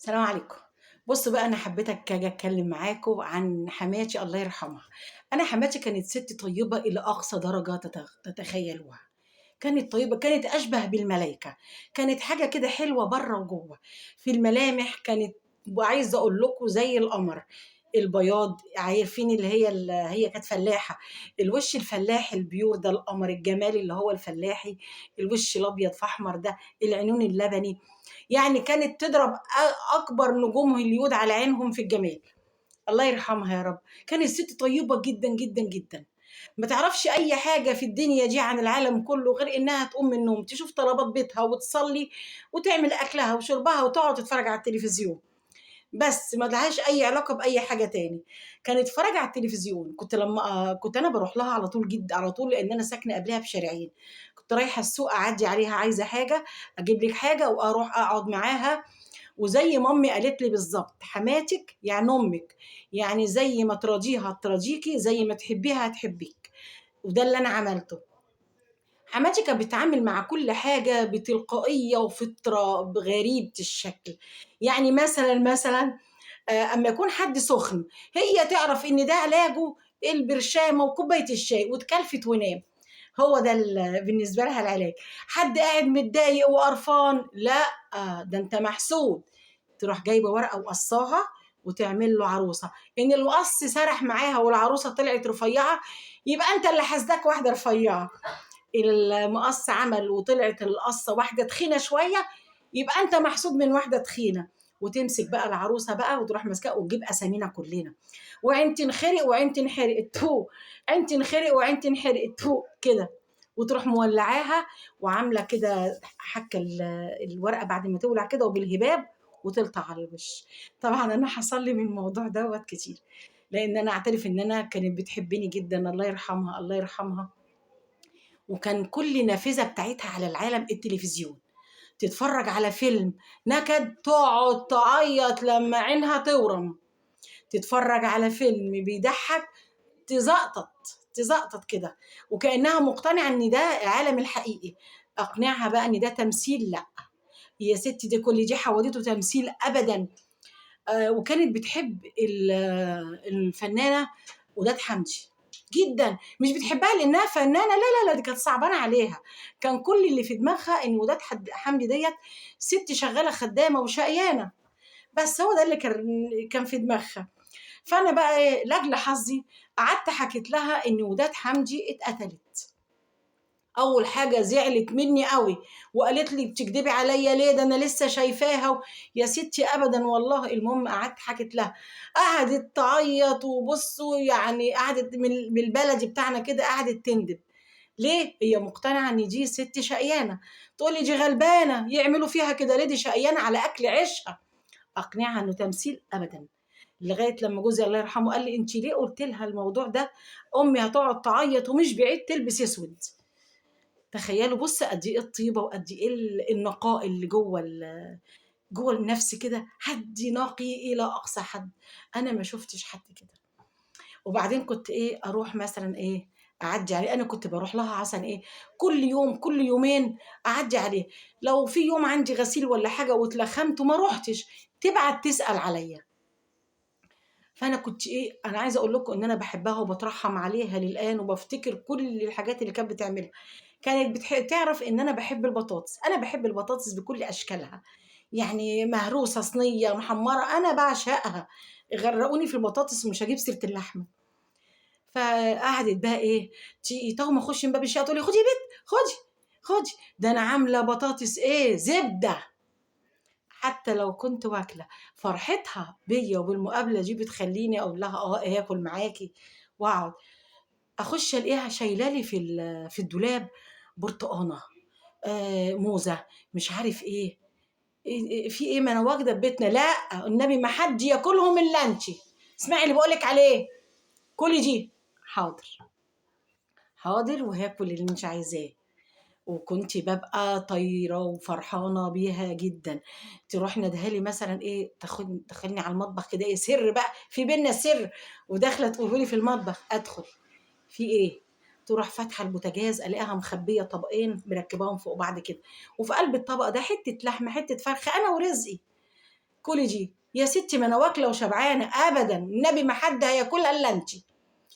السلام عليكم. بُصّوا بقى، أنا حبيت آجي أتكلم معاكم عن حماتي الله يرحمها. أنا حماتي كانت ست طيبة إلى أقصى درجة تتخيلوها. كانت طيبة، كانت أشبه بالملايكة، كانت حاجة كده حلوة برّه وجوّه. في الملامح كانت، وعايزة أقول لكم زي القمر، البياض، عارفين اللي هي هي كانت فلاحة، الوش الفلاحي ال pure ده، القمر الجمال اللي هو الفلاحي، الوش الأبيض في أحمر ده، العينون اللبني، يعني كانت تضرب أكبر نجوم هوليود على عينهم في الجمال. الله يرحمها يا رب. كانت ست طيبة جدًا، جدًا، جدًا. ما تعرفش أي حاجة في الدنيا دي عن العالم كله غير إنها تقوم من النوم، تشوف طلبات بيتها وتصلي وتعمل أكلها وشربها وتقعد تتفرج على التلفزيون. بس ما لهاش أي علاقة بأي حاجة تاني. كانت تتفرج على التلفزيون، كنت لما كنت أنا باروح لها على طول جد على طول، لأن أنا ساكنة قبلها بشارعين. كنت رايحة السوق أعدي عليها، عايزة حاجة، أجيب لك حاجة، وأروح أقعد معاها. وزي مامي قالت لي بالظبط، حماتك يعني أمك، يعني زي ما تراضيها تراضيكي، زي ما تحبيها هتحبيك. وده اللي أنا عملته. حماتي كانت بتتعامل مع كل حاجة بتلقائية وفطرة غريبة الشكل. يعني مثلاً، أما يكون حد سخن، هي تعرف إن ده علاجه البرشامة وكوباية الشاي وتكلفت ونام. هو ده بالنسبة لها العلاج. حد قاعد متضايق وقرفان، لا ده انت محسود، تروح جايبة ورقة وقصاها وتعمل له عروسة. إن القص سرح معاها والعروسة طلعت رفيعة، يبقى أنت اللي حاسداك واحدة رفيعة. المقص عمل وطلعت القصة واحدة تخينة شوية، يبقى أنت محسود من واحدة تخينة. وتمسك بقى العروسة بقى وتروح ماسكاها وتجيب أسامينا كلنا، وعين تنخرق وعين تنحرق تو، عين تنخرق وعين تنحرق تو كده، وتروح مولعاها وعاملة كده حكة الورقة بعد ما تولع كده وبالهباب وتلطع على الوش. طبعا أنا حصل لي من الموضوع دوت كتير، لأن أنا أعترف إن أنا كانت بتحبني جدا، الله يرحمها الله يرحمها. وكان كل نافذة بتاعتها على العالم التلفزيون، تتفرج على فيلم نكد تقعد تعيط لما عينها تورم، تتفرج على فيلم بيضحك تزقطط كده، وكأنها مقتنعة إن ده العالم الحقيقي. أقنعها بقى إن ده تمثيل، لأ يا ستي دي كل دي حواديته تمثيل أبداً. وكانت بتحب الفنانة وداد حمدي جداً، مش بتحبها لأنها فنانة، لا لا لا، دي كانت صعبانة عليها. كان كل اللي في دماغها إن وداد حمدي ديت ست شغالة خدامة وشقيانة، بس هو ده اللي كان في دماغها. فأنا بقى إيه، لأجل حظي قعدت حكيت لها إن وداد حمدي اتقتلت. أول حاجة زعلت مني قوي وقالت لي بتكدبي عليا ليه، ده أنا لسه شايفاها يا ستي أبدا والله. المهم قعدت حكيت لها، قعدت تعيط وبصوا، قعدت من البلدي بتاعنا كده قعدت تندب. ليه؟ هي مقتنعة إن دي ست شقيانة، تقول لي دي غلبانة يعملوا فيها كده ليه، دي شقيانة على أكل عيشها. أقنعها إنه تمثيل أبدا، لغاية لما جوزي الله يرحمه قال لي أنت ليه قلت لها الموضوع ده، أمي هتقعد تعيط ومش بعيد تلبس أسود. تخيلوا، بص قد إيه الطيبة وقد إيه النقاء اللي جوه النفس كده، حد نقي إلى أقصى حد، أنا ما شفتش حد كده. وبعدين كنت إيه، أروح مثلاً إيه، أعدي عليه، أنا كنت بروح لها عشان إيه، كل يوم كل يومين أعدي عليه، لو في يوم عندي غسيل ولا حاجة واتلخمت وما روحتش تبعت تسأل عليا. فأنا كنت إيه، أنا عايزة أقول لكم إن أنا بحبها وبترحم عليها للآن، وبفتكر كل الحاجات اللي كانت بتعملها. كانت تعرف إن أنا بحب البطاطس، أنا بحب البطاطس بكل أشكالها، يعني مهروسة، صينية، محمرة، أنا بعشقها، غرقوني في البطاطس ومش هجيب سيرة اللحمة. فقعدت بقى إيه، تيجي ما أخش من باب الشقة تقول لي خدي يا بنت، خدي خدي، ده أنا عاملة بطاطس إيه، زبدة. حتى لو كنت واكلة، فرحتها بيا وبالمقابلة دي بتخليني أقول لها آكل معاكي وأقعد. أخش ألاقيها شايلة لي في الدولاب برتقانة، موزة، مش عارف إيه. إيه، في إيه، ما أنا واخدة في بيتنا. لا النبي ما حد ياكلهم إلا أنتي، اسمعي اللي بقولك عليه، كلي دي. حاضر حاضر، وهاكل اللي انت عايزاه. وكنت ببقى طايرة وفرحانة بيها جدا. تروح ندهالي مثلا إيه، تدخلني على المطبخ كده، إيه سر بقى في بينا سر، وداخلة تقولي في المطبخ أدخل في إيه، تروح فاتحة البوتاجاز ألاقيها مخبية طبقين مركباهم فوق بعض كده، وفي قلب الطبق ده حتة لحمة حتة فرخة، أنا ورزقي. كلي دي يا ستي، ما انا واكله وشبعانه. ابدا النبي ما حد هياكلها الا انت،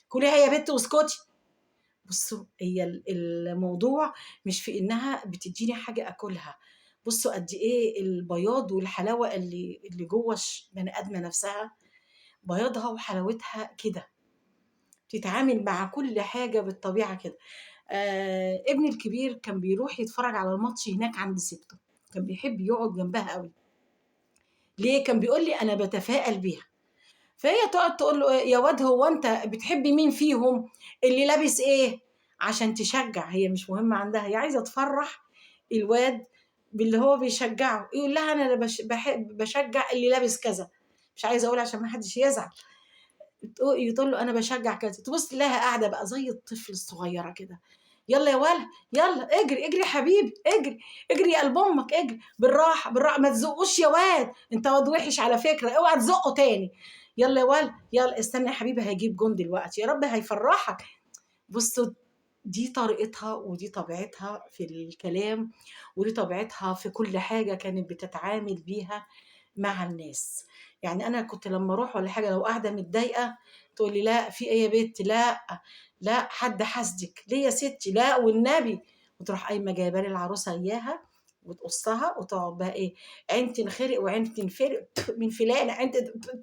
كليها يا بت واسكتي. بصوا هي الموضوع مش في انها بتديني حاجة اكلها، بصوا قد ايه البياض والحلاوه اللي جوه بني ادمه نفسها، بياضها وحلاوتها كده، بتتعامل مع كل حاجة بالطبيعة كده. ابني الكبير كان بيروح يتفرج على الماتش هناك عند ستة، كان بيحب يقعد جنبها قوي. ليه؟ كان بيقول لي انا بتفائل بيها. فهي تقعد تقول له يا واد هو انت بتحبي مين فيهم، اللي لابس ايه، عشان تشجع. هي مش مهمة عندها، هي عايزه تفرح الواد باللي هو بيشجعه. يقول لها انا بحب بشجع اللي لابس كذا، مش عايزه اقول عشان ما حدش يزعل. يقول له انا بشجع كذا، تبص لها قاعدة بقى زي الطفل الصغيرة كده، يلا يا ولا يلا اجري اجري يا حبيبي، اجري اجري يا قلب امك، اجري بالراحة بالراحة، ما تزقوش يا واد، انت واد وحش على فكرة، اوعى تزقه تاني، يلا يا ولا يلا استنى يا حبيبي هيجيب جون دلوقتي، يا رب هيفرحك. بصوا دي طريقتها ودي طبيعتها في الكلام، ودي طبيعتها في كل حاجة كانت بتتعامل بيها مع الناس. يعني انا كنت لما اروح ولا حاجة لو قاعدة متضايقة تقول لي لا في ايه يا بنت، لا لا حد حاسدك ليه يا ستي، لا والنبي، وتروح قايمة جايبه لي العروسة اياها وتقصها وتقعد بقى ايه، عين تنخرق وعين تنفرق من فلانه، عين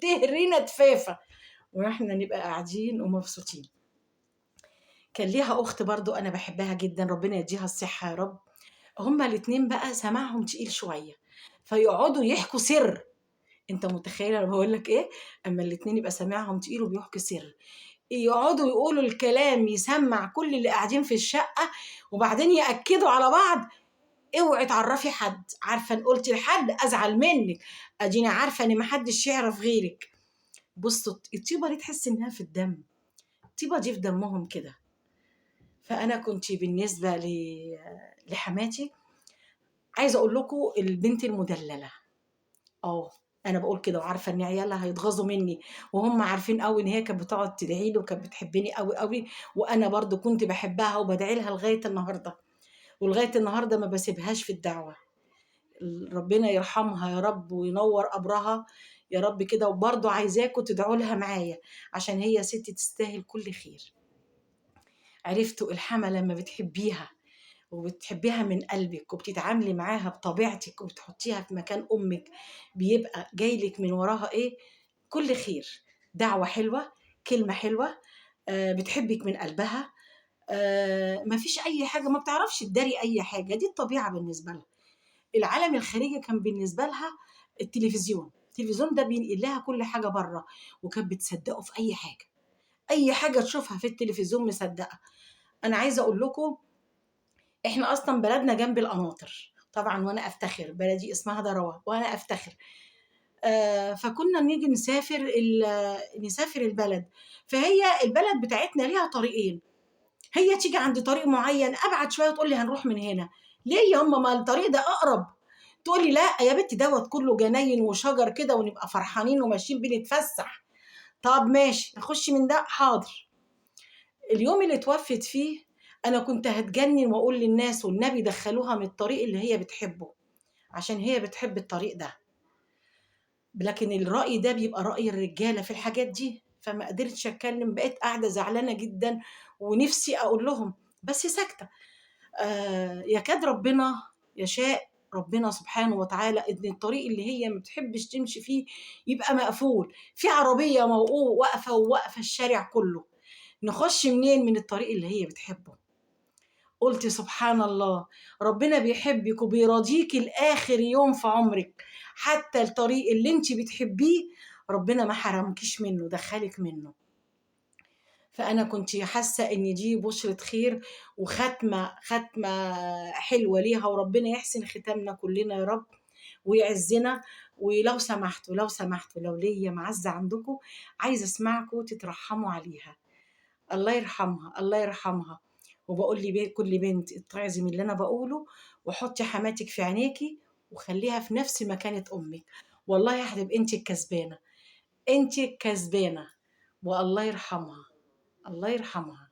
تهرينا تفافه، واحنا نبقى قاعدين ومبسوطين. كان ليها اخت برضو انا بحبها جدا، ربنا يديها الصحة يا رب. هما الاتنين بقى سماعهم تقيل شوية، فيقعدوا يحكوا سر. انت متخيله انا بقول لك ايه؟ اما الاتنين يبقى سامعهم تقيل وبيحكوا سر، يقعدوا يقولوا الكلام يسمع كل اللي قاعدين في الشقة، وبعدين ياكدوا على بعض، اوعي تعرفي حد، عارفه ان قلتي لحد ازعل منك، ادينا عارفه ان محدش يعرف غيرك. بصوا الطيبة دي تحس انها في الدم، الطيبة دي في دمهم كده. فانا كنت بالنسبة لحماتي عايزه اقول لكم البنت المدلله. انا بقول كده وعارفه ان عيالها هيتغاظوا مني، وهم عارفين قوي ان هي كانت بتقعد تدعي لي وكانت بتحبني قوي قوي، وانا برضو كنت بحبها وبدعي لها لغاية النهارده، ولغاية النهارده ما بسيبهاش في الدعوة. ربنا يرحمها يا رب وينور قبرها يا رب كده. وبرضو عايزاكم تدعوا لها معايا عشان هي ست تستاهل كل خير. عرفتوا الحما لما بتحبيها وبتحبيها من قلبك وبتتعاملي معاها بطبيعتك وبتحطيها في مكان أمك، بيبقى جايلك من وراها إيه؟ كل خير، دعوة حلوة، كلمة حلوة، بتحبك من قلبها، ما فيش أي حاجة، ما بتعرفش تداري أي حاجة. دي الطبيعة بالنسبة لها. العالم الخارجي كان بالنسبة لها التلفزيون، التلفزيون ده بينقل لها كل حاجة بره، وكانت بتصدقه في أي حاجة، أي حاجة تشوفها في التلفزيون مصدقة. أنا عايزة أقول لكم احنا اصلا بلدنا جنب القناطر طبعا، وانا افتخر بلدي اسمها دروه وانا افتخر. فكنا نيجي نسافر البلد، فهي البلد بتاعتنا ليها طريقين، هي تيجي عند طريق معين ابعد شوية وتقول لي هنروح من هنا. ليه يا اما ما الطريق ده اقرب؟ تقول لي لا يا بنتي دوت كله جناين وشجر كده ونبقى فرحانين وماشيين بنتفسح. طب ماشي نخش من ده، حاضر. اليوم اللي اتوفت فيه أنا كنت هتجنن وأقول للناس والنبي دخلوها من الطريق اللي هي بتحبه، عشان هي بتحب الطريق ده. لكن الرأي ده بيبقى رأي الرجالة في الحاجات دي، فما قدرتش أتكلم، بقيت قاعدة زعلانة جدا ونفسي أقول لهم بس ساكتة. يكاد ربنا يشاء ربنا سبحانه وتعالى إن الطريق اللي هي ما بتحبش تمشي فيه يبقى مقفول، في عربية واقفة وواقفة الشارع كله، نخش منين؟ من الطريق اللي هي بتحبه. قلت سبحان الله، ربنا بيحبك وبيراضيك الآخر يوم في عمرك، حتى الطريق اللي انت بتحبيه ربنا ما حرمكيش منه، دخلك منه. فأنا كنت حاسة إن دي بشرة خير وختمة ختمة حلوة ليها، وربنا يحسن ختامنا كلنا يا رب ويعزنا. ولو سمحتوا لو سمحتوا لو ليا معزة عندكم عايزة أسمعكم تترحموا عليها، الله يرحمها الله يرحمها. وبقول لي كل بنت اتعظي من اللي انا بقوله، وحطي حماتك في عينيكي وخليها في نفس مكانة امك، والله هتبقي انت الكسبانه، انت الكسبانه. والله يرحمها الله يرحمها.